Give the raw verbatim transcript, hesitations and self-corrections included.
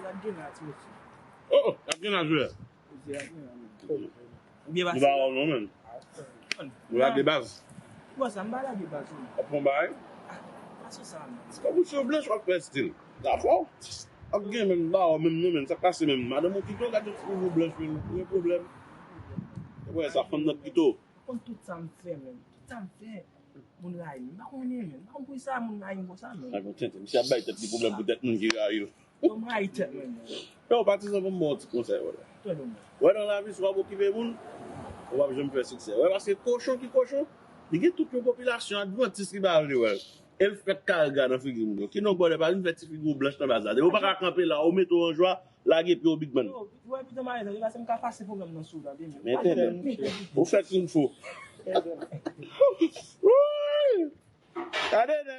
Ap gen la, ti mesye. Oh, oh, ap gen la, jwè. Mesye, ap gen la, men. Ou byen pase la? Nou pa wè w non, men. Nou lage baz. Bon, sa, m pa lage baz, non. Ap pran bagay? Ah, pa sou sa, non. Kòm ou se blanch, w ap fè stil. Dakò? Ap gen menm, m pa wè w menm non, men. Sa k pase menm? Madanm ou kite w, gade yon ti figi blanch, men. Ou gen pwoblèm. Ou wè sa, fanm nan kite w. Ou konn tout sa m fè, men. Tout sa m fè. Moun rayi m. M pa konnen, men. M pa konn poukisa moun rayi m konsa, men. Ay, bon, tenten. Misye ap bay tèt li pwoblèm pou tèt moun ki rayi l. Yo, m rayi tèt mwen, men. Yo, patizan, ban m ba w ti konsèy, wè. Tande mwen. Wè, nan lavi, si w ap okipe moun, ou p ap janm fè siksè. Wè, paske kochon ki kochon, li gen tout yon popilasyon advantis ki pa vle wè l. E l fèk karga nan figi moun yo. Kidonk, brother, pa vin fè ti figi w blanch nan baz la. Depi w pa ka kanpe la, ou mete w an jwa, lage pye w, big man. Yo, wè, pito malèz, se paske m ka pase pwoblèm nan sou w, tande, men. Men tenten. Ou fè kin fo. Wouyy! Gade, nèg.